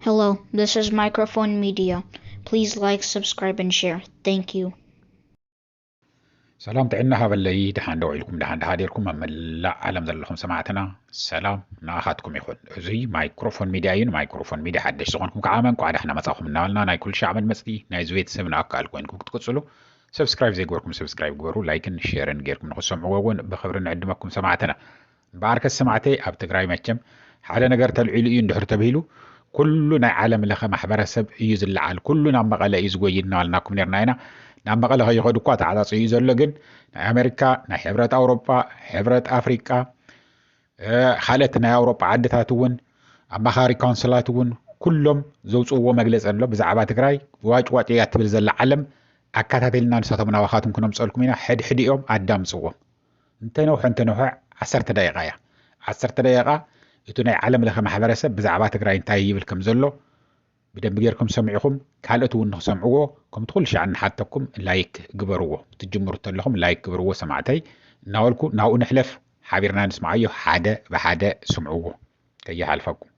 Hello, this is Microphone Media. Please like, subscribe, and share. Thank you. ሰላም ጥዕና ሃበለይ። ደሓን ዶ ውዒልኩም? ደሓን ዶ ሓዲርኩም? ኣብ መላእ ዓለም ዘለኹም ሰማዕትና ሰላም ንኣኻትኩም ይኹን። እዙይ ማይክሮፎን ሚድያ እዩ። ንማይክሮፎን ሚድያ ሓደሽ ዝኾንኩም ከዓ እንኳዕ ደሕና መጻኹም እናበልና ናይ ኩሉ ሻዕ መድመፅቲ ናይዚ ቤተሰብ ንኣካል ኮይንኩም ክትቅፅሉ ሰብስክራይብ ዘይገበርኩም ሰብስክራይብ ግበሩ። ላይክን ሼርን ጌርኩም ንክትሰምዕዎ እውን ብክብሪ ንዕድመኩም ሰማዕትና። እምበኣርከስ ሰማዕተይ ኣብ ትግራይ መቸም ሓደ ነገር ተልዒሉ እዩ እንድሕር ተብሂሉ ኩሉ ናይ ዓለም ለኸ ማሕበረሰብ እዩ ዝለዓል። ኩሉ ናብ መቐለ እዩ ዝጎይ እናበልናኩም ነርና ኢና። ናብ መቐለ ከይኸዱ እኳ ተዓፃፂ እዩ ዘሎ፣ ግን ናይ ኣሜሪካ፣ ናይ ሕብረት ኣውሮጳ፣ ሕብረት ኣፍሪቃ፣ ካልኦት ናይ ኣውሮጳ ዓድታት እውን ኣማኻሪ ካውንስላት እውን ኩሎም ዘውፅእዎ መግለፂ ኣሎ ብዛዕባ ትግራይ። ዋጭ ዋጭ እያ ትብል ዘላ ዓለም ኣካታተልና ንሳቶም ናባኻትኩም ክነምፀልኩም ኢና። ሕድሕዲኦም ኣዳምፅዎም። እንተነውሐ እንተነውሐ ዓሰርተ ደቂቃ እያ። ዓሰርተ ደቂቃ እቱ ናይ ዓለም ለኸ ማሕበረሰብ ብዛዕባ ትግራይ እንታይ ይብል ከም ዘሎ ብደንቢ ጌርኩም ሰሚዕኹም ካልኦት እውን ንክሰምዕዎ ከምቲ ኩሉ ሻዕ ንሓተኩም ላይክ ግበርዎ። ትጅምሩ ተለኹም ላይክ ግበርዎ ሰማዕተይ እናበልኩ ናብኡ ንሕለፍ። ሓቢርና ንስምዓዮ። ሓደ ብሓደ ስምዕዎ ከይሓልፈኩም።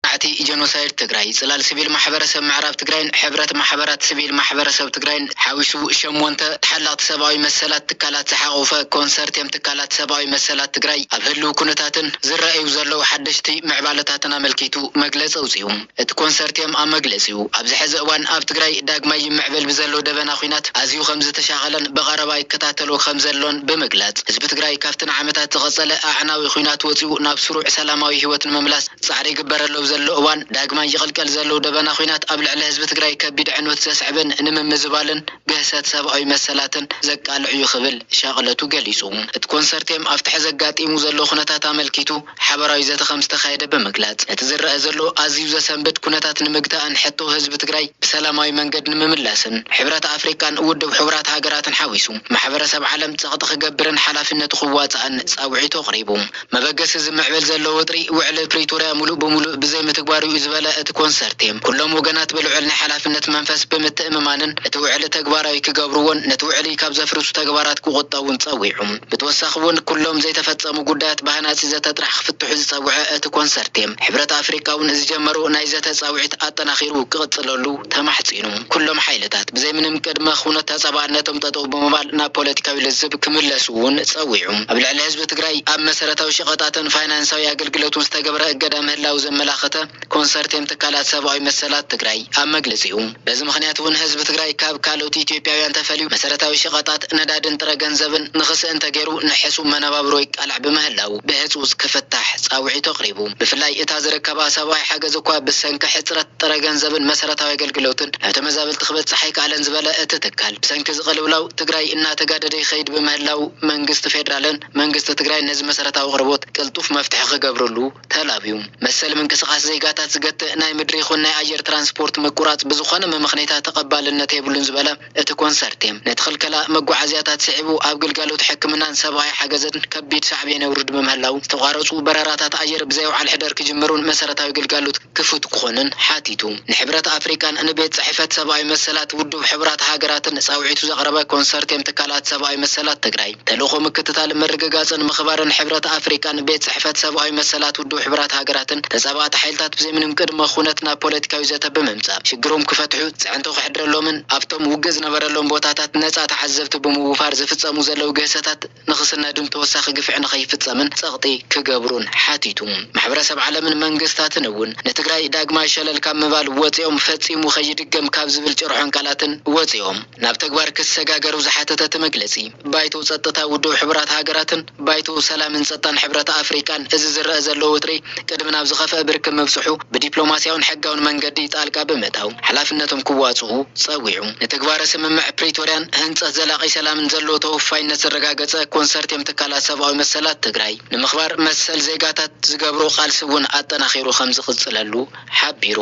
ናዕቲ ጀኖሳይድ ትግራይ፣ ፅላል ሲቪል ማሕበረሰብ ምዕራብ ትግራይን ሕብረት ማሕበራት ሲቪል ማሕበረሰብ ትግራይን ሓዊሱ ሸሞንተ ተሓላቕቲ ሰብኣዊ መሰላት ትካላት ዝሓቖፈ ኮንሰርትየም ትካላት ሰብኣዊ መሰላት ትግራይ ኣብ ህልው ኩነታትን ዝረኣዩ ዘለዉ ሓደሽቲ ምዕባለታትን ኣመልኪቱ መግለፂ ኣውፂኡ። እቲ ኮንሰርትየም ኣብ መግለፂኡ ኣብዚ ሕዚ እዋን ኣብ ትግራይ ዳግማይ ይምዕብል ብዘሎ ደበና ኹናት ኣዝዩ ከም ዝተሻቐለን ብቐረባ ይከታተሎ ከም ዘሎን ብምግላፅ ህዝቢ ትግራይ ካብቲ ንዓመታት ዝቐፀለ ኣዕናዊ ኹናት ወፂኡ ናብ ስሩዕ ሰላማዊ ህይወት ንምምላስ ፃዕሪ ይግበረሉ ዘሎ እዋን ዳግማይ ይቕልቀል ዘሎ ደበና ኹናት ኣብ ልዕሊ ህዝቢ ትግራይ ከቢድ ዕንወት ዘስዕብን ንምምዝባልን ግህሰት ሰብኣዊ መሰላትን ዘቃልዕ እዩ ክብል ሻቕለቱ ገሊፁ። እቲ ኮንሰርትየም ኣብቲ ሕዚ ኣጋጢሙ ዘሎ ኩነታት ኣመልኪቱ ሓበራዊ ዘተ ከም ዝተኻየደ ብምግላፅ ነቲ ዝረአ ዘሎ ኣዝዩ ዘሰንብድ ኩነታት ንምግታእን ሕቶ ህዝቢ ትግራይ ብሰላማዊ መንገድ ንምምላስን ሕብረት ኣፍሪቃን ውድብ ሕቡራት ሃገራትን ሓዊሱ ማሕበረሰብ ዓለም ጸቕጢ ክገብርን ሓላፍነቱ ክዋፅኣን ፃውዒቱ ኣቕሪቡ። መበገሲ ዝምዕብል ዘሎ ወጥሪ ውዕሊ ፕሪቶርያ ሙሉእ ብሙሉእ ብዘይምትግባሩ እዩ ዝበለ እቲ ኮንሰርትየም ኩሎም ወገናት ብልዑል ናይ ሓላፍነት መንፈስ ብምትእምማንን እቲ ውዕሊ ተግባራዊ ክገብርዎን ነቲ ውዕሊ ካብ ዘፍርሱ ተግባራት ክቑጠቡን ጸዊዑ። ብተወሳኺ እውን ኩሎም ዘይተፈጸሙ ጉዳያት ብሃናጺ ዘተ ጥራሕ ክፍትሑ ዝጸውዐ እቲ ኮንሰርትየም ሕብረት ኣፍሪቃ እውን ዝጀመሮ ናይ ዘተ ጻውዒት ኣጠናኺሩ ክቕጽለሉ ተማሕጺኑ። ኩሎም ሓይልታት ብዘይ ምንም ቅድመ ኩነት ተጻባእነቶም ጠጠው ብምባል ናብ ፖለቲካዊ ልዝብ ክምለሱ እውን ጸዊዑ። ኣብ ልዕሊ ህዝቢ ትግራይ ኣብ መሰረታዊ ሸቐጣትን ፋይናንሳዊ ኣገልግሎትን ዝተገበረ እገዳ ምህላው ዘመላኸተ ኮንሰርትየም ትካላት ሰብኣዊ መሰላት ትግራይ ኣብ መግለጺኡ በዚ ምኽንያት እውን ህዝቢ ትግራይ ካብ ካልኦት ኢትዮጵያውያን ተፈልዩ መሰረታዊ ሸቐጣት ነዳድን ጥረ ገንዘብን ንኽስእን ተገይሩ ንሕሱም መነባብሮ ይቃላዕ ብምህላው ብህፁፅ ክፍታሕ ፃውዒት ኣቕሪቡ። ብፍላይ እታ ዝርከባ ሰብኣዊ ሓገዝ እኳ ብሰንኪ ሕፅረት ጥረ ገንዘብን መሰረታዊ ኣገልግሎትን ናብ ተመዛበልቲ ክበፅሕ ኣይከኣለን ዝበለ እቲ ትካል ብሰንኪ ዝቕልውላው ትግራይ እናተጋደደ ይኸይድ ብምህላው መንግስቲ ፌዴራልን መንግስቲ ትግራይ ነዚ መሰረታዊ ኣቕርቦት ቅልጡፍ መፍትሒ ክገብርሉ ተላብዩ። መሰል ምንቅስቓስ ዜጋታት ዝገትእ ናይ ምድሪ ይኹን ናይ ኣየር ትራንስፖርት ምቁራፅ ብዝኾነ መመኽነይታ ተቐባልነት የብሉን ዝበለ እቲ ኮንሰርትየም ነቲ ክልከላ መጓዓዝያታት ስዒቡ ኣብ ግልጋሎት ሕክምናን ሰብኣዊ ሓገዝን ከቢድ ሳዕቤን የውርድ ብምህላው ዝተቋረፁ በረራታት ኣየር ብዘይ ውዓል ሕደር ክጅምሩን መሰረታዊ ግልጋሎት ክፉት ክኾንን ሓቲቱ። ንሕብረት ኣፍሪቃን ንቤት ፅሕፈት ሰብኣዊ መሰላት ውድብ ሕቡራት ሃገራትን ፃውዒቱ ዘቕረበ ኮንሰርትየም ትካላት ሰብኣዊ መሰላት ትግራይ ተልእኾ ምክትታል ምርግጋፅን ምኽባርን ሕብረት ኣፍሪቃን ቤት ፅሕፈት ሰብኣዊ መሰላት ውድብ ሕብራት ሃገራትን ተፃባእቲ ሓይልታት ብዘይምንም ቅድመ ኩነት ናብ ፖለቲካዊ ዘተ ብምምፃእ ሽግሮም ክፈትሑ ፅዕንቶ ክሕድረሎምን ኣብቶም ውግእ ዝነበረሎም ቦታታት ነፃ ተዓዘብቲ ብምውፋር ዝፍፀሙ ዘለዉ ግህሰታት ንኽስነድን ተወሳኺ ግፍዒ ንኸይፍፀምን ፀቕጢ ክገብሩን ሓቲቱ። ማሕበረሰብ ዓለምን መንግስታትን እውን ንትግራይ ዳግማይ ሸለል ካብ ምባል ወፂኦም ፈፂሙ ከይድገም ካብ ዝብል ጭርሖን ቃላትን ወፂኦም ናብ ተግባር ክሰጋገሩ ዝሓተተ እቲ መግለፂ፣ ባይቶ ፀጥታ ውድብ ሕቡራት ሃገራትን ባይቶ ሰላምን ፀጥታን ሕብረት ኣፍሪቃን እዚ ዝረአ ዘሎ ወጥሪ ቅድሚ ናብ ዝኸፍአ ብርኪ ምብፅሑ ብዲፕሎማስያውን ሕጋውን መንገዲ ጣልቃ ብምእታው ሓላፍነቶም ክዋፅኡ ፀዊዑ። ንትግባረ ስምምዕ ፕሪቶርያን ህንፀት ዘላቒ ሰላምን ዘለዎ ተወፋይነት ዘረጋገፀ ኮንሰርትየም ትካላት ሰብኣዊ መሰላት ትግራይ ንምኽባር መሰል ዜጋታት ዝገብሮ ቃልሲ እውን ኣጠናኺሩ ከም ዝቕፅለሉ ሓቢሩ።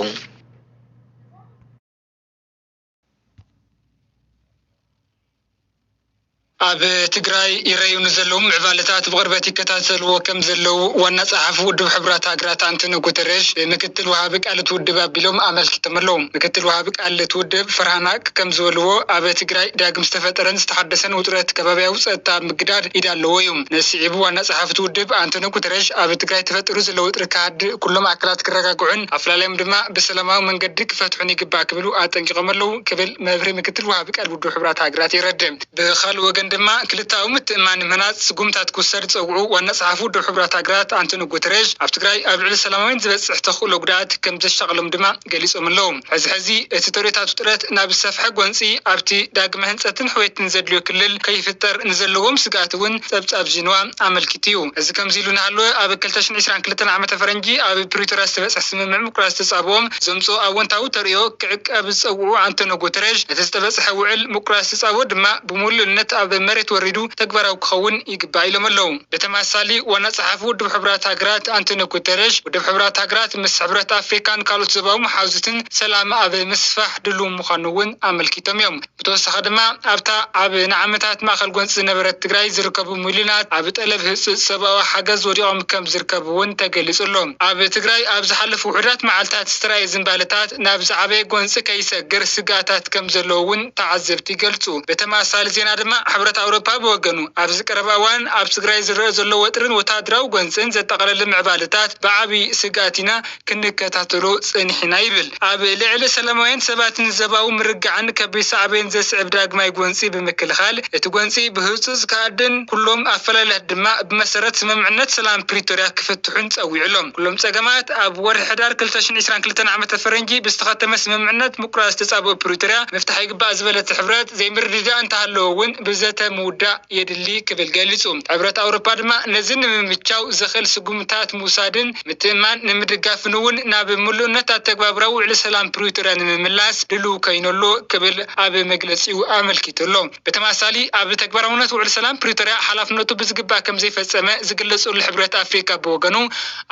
ኣብ ትግራይ ይረዩ ንዘለዉ ምዕባለታት ብቕርበት ይከታተልዎ ከም ዘለዉ ዋና ጸሓፊ ውድብ ሕቡራት ሃገራት ኣንቶኒ ጉተረሽ ብምክትል ወሃቢ ቃል እቲ ውድብ ኣቢሎም ኣመልኪቶም ኣለዉ። ምክትል ወሃቢ ቃል እቲ ውድብ ፈርሃን ሃቅ ከም ዝበልዎ፣ ኣብ ትግራይ ዳግም ዝተፈጠረን ዝተሓደሰን ውጥረት ከባቢያዊ ጸጥታ ኣብ ምግዳድ ኢድ ኣለዎ እዩ። ነዚ ስዒቡ ዋና ጸሓፊ እቲ ውድብ ኣንቶኒ ጉተረሽ ኣብ ትግራይ ተፈጢሩ ዘሎ ውጥረት ክሃድእ ኩሎም ኣካላት ክረጋግዑን ኣፈላላዮም ድማ ብሰላማዊ መንገዲ ክፈትሑን ይግባእ ክብሉ ኣጠንቂቖም ኣለዉ ክብል መብርሂ ምክትል ወሃቢ ቃል ውድብ ሕቡራት ሃገራት የረድእ። ብኻልእ ወገን ድማ ክልተኣዊ ምትእምማን ንምህናጽ ስጉምታት ክውሰድ ዝጸውዑ ዋና ጸሓፊ ውድብ ሕቡራት ሃገራት ኣንቶኒ ጉተረሽ ኣብ ትግራይ ኣብ ልዕሊ ሰላማውያን ዝበጽሕ ተኽእሎ ጉድኣት ከም ዘሻቕሎም ድማ ገሊጾም ኣለዉ። ሕዚ ሕዚ እቲ ተርእዮታት ውጥረት ናብ ዝሰፍሐ ጎንጺ ኣብቲ ዳግመ ህንጸትን ሕውየትን ዘድልዮ ክልል ከይፍጠር ንዘለዎም ስግኣት እውን ጸብጻብ ጂንዋ ኣመልኪቱ እዩ። እዚ ከምዚ ኢሉ እናሃለወ ኣብ ክልተ ሽሕን ዕስራን ክልተን ዓመተ ፈረንጂ ኣብ ፕሪቶርያ ዝተበጽሐ ስምምዕ ምቁራጽ ተጻብኦ ዘምጽኦ ኣወንታዊ ተርእዮ ክዕቀብ ዝጸውዑ ኣንቶኒ ጉተረሽ፣ እቲ ዝተበጽሐ ውዕል ምቁራጽ ተጻብኦ ድማ ብሙሉእነት ኣብ መሬት ወሪዱ ተግባራዊ ክኸውን ይግባእ ኢሎም ኣለዉ። ብተመሳሳሊ ዋና ጸሓፊ ውድብ ሕቡራት ሃገራት ኣንቶኒ ጉተረሽ፣ ውድብ ሕቡራት ሃገራት ምስ ሕብረት ኣፍሪካን ካልኦት ዞባዊ መሓዙትን ሰላም ኣብ ምስፋሕ ድሉው ምዃኑ እውን ኣመልኪቶም እዮም። ብተወሳኺ ድማ ኣብታ ኣብ ንዓመታት ማእኸል ጎንፂ ዝነበረት ትግራይ ዝርከቡ ሚልዮናት ኣብ ጠለብ ህፁፅ ሰብኣዊ ሓገዝ ወዲቖም ከም ዝርከቡ እውን ተገሊፁ ኣሎ። ኣብ ትግራይ ኣብ ዝሓለፉ ውሑዳት መዓልታት ዝተራእየ ዝንባለታት ናብ ዝዓበየ ጎንፂ ከይሰግር ስግኣታት ከም ዘለዎ እውን ተዓዘብቲ ይገልፁ። ብተመሳሳሊ ዜና ድማ ሕብረት ኣውሮፓ ብወገኑ ኣብዚ ቀረባ እዋን ኣብ ትግራይ ዝረአ ዘሎ ወጥርን ወታደራዊ ጎንፅን ዘጠቓለለ ምዕባለታት ብዓብዪ ስግኣት ኢና ክንከታተሎ ጸኒሕና ይብል። ኣብ ልዕሊ ሰላማውያን ሰባትን ዘባዊ ምርግጋዕን ከቢድ ሳዕቤን ዘስዕብ ዳግማይ ጎንጺ ብምክልኻል፣ እቲ ጎንጺ ብህጹጽ ክኣድን ኩሎም ኣፈላላያት ድማ ብመሰረት ስምምዕነት ሰላም ፕሪቶርያ ክፍትሑን ጸዊዑ ኣሎ። ኩሎም ጸገማት ኣብ ወርሒ ሕዳር ክልተ ሽሕን ዕስራን ክልተን ዓመተ ፈረንጂ ብዝተኸተመ ስምምዕነት ምቁራጽ ተጻብኦ ፕሪቶርያ ምፍታሕ ይግባእ ዝበለ እቲ ሕብረት፣ ዘይምርድዳእ እንተሃለወ እውን ብዘተ ምውዳእ የድሊ ክብል ገሊጹ። ሕብረት ኣውሮፓ ድማ ነዚ ንምምቻው ዘኽእል ስጉምታት ምውሳድን ምትእምማን ንምድጋፍን እውን ናብ ምሉእነት ኣተግባብራ ውዕሊ ሰላም ፕሪቶርያ ንምምላስ ድሉው ኮይኑ ኣሎ ክብል ኣብ መግለጺኡ ኣመልኪቱ ኣሎ። ብተመሳሳሊ ኣብ ተግባራውነት ውዕሊ ሰላም ፕሪቶርያ ሓላፍነቱ ብዝግባእ ከም ዘይፈጸመ ዝግለጸሉ ሕብረት ኣፍሪካ ብወገኑ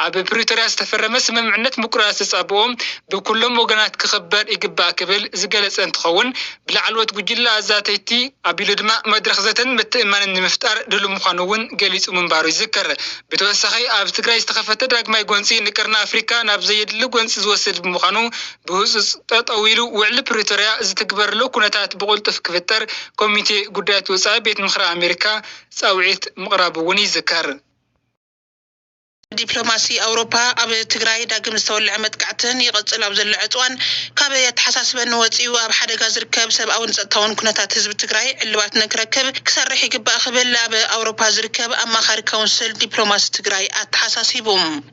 ኣብ ፕሪቶርያ ዝተፈረመ ስምምዕነት ምቁራጽ ተጻብኦ ብኩሎም ወገናት ክኽበር ይግባእ ክብል ዝገለጸ እንትኸውን ብላዕለዎት ጉጅለ ኣዛተይቲ ኣቢሉ ድማ መድረኽ ዘተን ምትእምማንን ንምፍጣር ድሉው ምዃኑ እውን ገሊጹ ምንባሩ ይዝከር። ብተወሳኺ ኣብ ትግራይ ዝተኸፈተ ዳግማይ ጎንፂ ንቀርኒ ኣፍሪካ ናብ ዘየድሊ ጎንፂ ዝወስድ ብምዃኑ ብህፁፅ ጠጠው ኢሉ ውዕሊ ፕሪቶርያ ዝትግበረሉ ኩነታት ብቕልጡፍ ክፍጠር ኮሚቴ ጉዳያት ወፃኢ ቤት ምኽሪ ኣሜሪካ ፃውዒት ምቕራቡ እውን ይዝከር። ዲፕሎማሲ ኣውሮፓ ኣብ ትግራይ ዳግም ዝተወልዐ መጥቃዕትን ይቕፅል ኣብ ዘሎ ዕፅዋን ካብ ኣተሓሳስበኒ ወፂኡ ኣብ ሓደጋ ዝርከብ ሰብኣውን ፀጥታውን ኩነታት ህዝቢ ትግራይ ዕልባት ንክረክብ ክሰርሕ ይግባእ ክብል ኣብ ኣውሮፓ ዝርከብ ኣማኻሪ ካውንስል ዲፕሎማሲ ትግራይ ኣተሓሳሲቡ።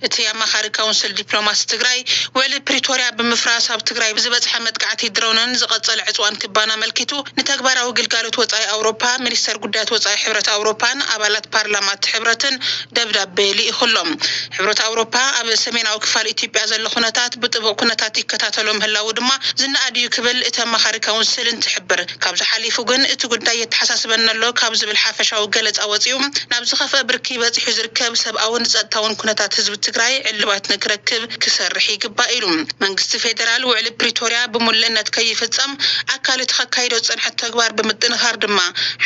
እቲ ኣማኻሪ ካውንስል ዲፕሎማሲ ትግራይ ውዕሊ ፕሪቶርያ ብምፍራስ ኣብ ትግራይ ብዝበፅሐ መጥቃዕቲ ድሮንን ዝቐፀለ ዕፅዋን ክባን ኣመልኪቱ ንተግባራዊ ግልጋሎት ወፃኢ ኣውሮፓ ሚኒስተር ጉዳያት ወፃኢ ሕብረት ኣውሮፓን ኣባላት ፓርላማ እቲ ሕብረትን ደብዳቤ ልኢኹሎም። ሕብረት ኣውሮፓ ኣብ ሰሜናዊ ክፋል ኢትዮጵያ ዘሎ ኩነታት ብጥቡቕ ኩነታት ይከታተሎ ምህላዉ ድማ ዝነኣድ እዩ ክብል እቲ ኣማኻሪ ካውንስል እንትሕብር፣ ካብዚ ሓሊፉ ግን እቲ ጉዳይ የተሓሳስበኒ ኣሎ ካብ ዝብል ሓፈሻዊ ገለጻ ወጺኡ ናብ ዝኸፍአ ብርኪ በጺሑ ዝርከብ ሰብኣውን ጸጥታውን ኩነታት ህዝቢ ትግራይ ዕልባት ንክረክብ ክሰርሕ ይግባእ ኢሉ። መንግስቲ ፌደራል ውዕሊ ፕሪቶርያ ብምሉእነት ከይፍጸም ኣካል እቲ ከካይዶ ዝጸንሐ ተግባር ብምጥንኻር ድማ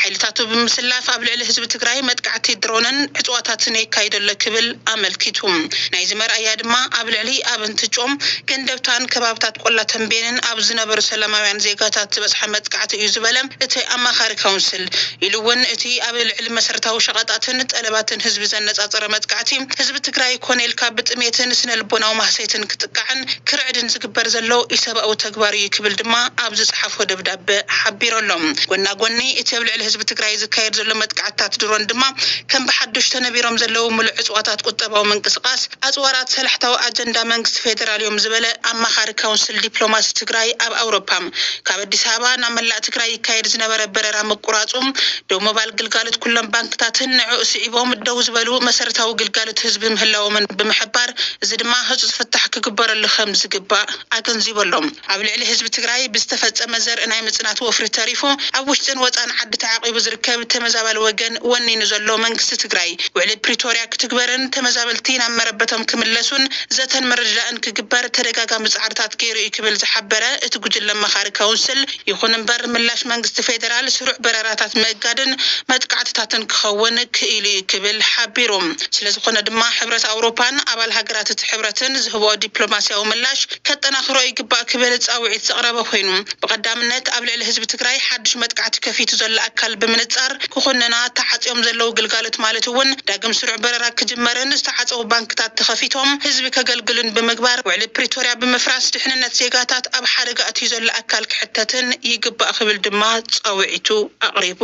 ሓይልታቱ ብምስላፍ ኣብ ልዕሊ ህዝቢ ትግራይ መጥቃዕቲ ድሮንን ዕፅዋታትን የካይዶ ኣሎ ክብል ኣመልኪቱ። ናይዚ መርኣያ ድማ ኣብ ልዕሊ ኣብ እንትጮም፣ ገንደብታን ከባብታት ቆላ ተንቤንን ኣብ ዝነበሩ ሰላማውያን ዜጋታት ዝበፅሐ መጥቃዕቲ እዩ ዝበለ እቲ ኣማኻሪ ካውንስል፣ ኢሉ እውን እቲ ኣብ ልዕሊ መሰረታዊ ሸቐጣትን ጠለባትን ህዝቢ ዘነፃፀረ መጥቃዕቲ ህዝቢ ትግራይ ኮነ ኢልካ ብጥሜትን ስነ ልቦናዊ ማህሰይትን ክጥቃዕን ክርዕድን ዝግበር ዘሎ ኢሰብኣዊ ተግባር እዩ ክብል ድማ ኣብ ዝፀሓፎ ደብዳበ ሓቢሩ ኣሎ። ጎና ጎኒ እቲ ኣብ ልዕሊ ህዝቢ ትግራይ ዝካየድ ዘሎ መጥቃዕትታት ድሮን ድማ ከም ብሓዱሽ ተነቢሮም ዘለዉ ምሉእ ዕፅዋታት ቁጠባዊ ምንቅስቃስ ኣፅዋራት ሰላሕታዊ ኣጀንዳ መንግስቲ ፌደራል እዮም ዝበለ ኣማኻሪ ካውንስል ዲፕሎማሲ ትግራይ ኣብ ኣውሮፓ፣ ካብ ኣዲስ ኣበባ ናብ መላእ ትግራይ ይካየድ ዝነበረ በረራ ምቁራፁ፣ ደው ምባል ግልጋሎት ኩሎም ባንክታትን ንዕኡ ስዒቦም ደው ዝበሉ መሰረታዊ ግልጋሎት ህዝቢ ምህላዎምን ብምሕባር፣ እዚ ድማ ህፁፅ ፍታሕ ክግበረሉ ከም ዝግባእ ኣገንዚቡ ኣሎ። ኣብ ልዕሊ ህዝቢ ትግራይ ብዝተፈፀመ ዘርኢ ናይ ምፅናት ወፍሪ ተሪፉ ኣብ ውሽጥን ወፃን ዓዲ ተዓቂቡ ዝርከብ ተመዛባሊ ወገን ወኒኑ ዘሎ መንግስቲ ትግራይ ውዕሊ ፕሪቶርያ ክትግበርን ተመዛባሊ ተቐበልቲ ናብ መረበቶም ክምለሱን ዘተን ምርድዳእን ክግበር ተደጋጋሚ ፃዕርታት ገይሩ እዩ ክብል ዝሓበረ እቲ ጉጅለ ኣማኻሪ ካውንስል፣ ይኹን እምበር ምላሽ መንግስቲ ፌደራል ስሩዕ በረራታት ምእጋድን መጥቃዕትታትን ክኸውን ክኢሉ እዩ ክብል ሓቢሩ። ስለዝኾነ ድማ ሕብረት ኣውሮፓን ኣባል ሃገራት እቲ ሕብረትን ዝህብኦ ዲፕሎማሲያዊ ምላሽ ከጠናኽሮ ይግባእ ክብል ፃውዒት ዘቕረበ ኮይኑ፣ ብቐዳምነት ኣብ ልዕሊ ህዝቢ ትግራይ ሓድሽ መጥቃዕቲ ከፊቱ ዘሎ ኣካል ብምንፃር ክኹንና፣ ተዓፅዮም ዘለዉ ግልጋሎት ማለት እውን ዳግም ስሩዕ በረራ ክጅመርን ዝተዓፀዉ ባንክታት ተኸፊቶም ህዝቢ ከገልግሉን ብምግባር፣ ውዕሊ ፕሪቶርያ ብምፍራስ ድሕንነት ዜጋታት ኣብ ሓደጋ ኣትዩ ዘሎ ኣካል ክሕተትን ይግባእ ክብል ድማ ፃውዒቱ ኣቕሪቡ።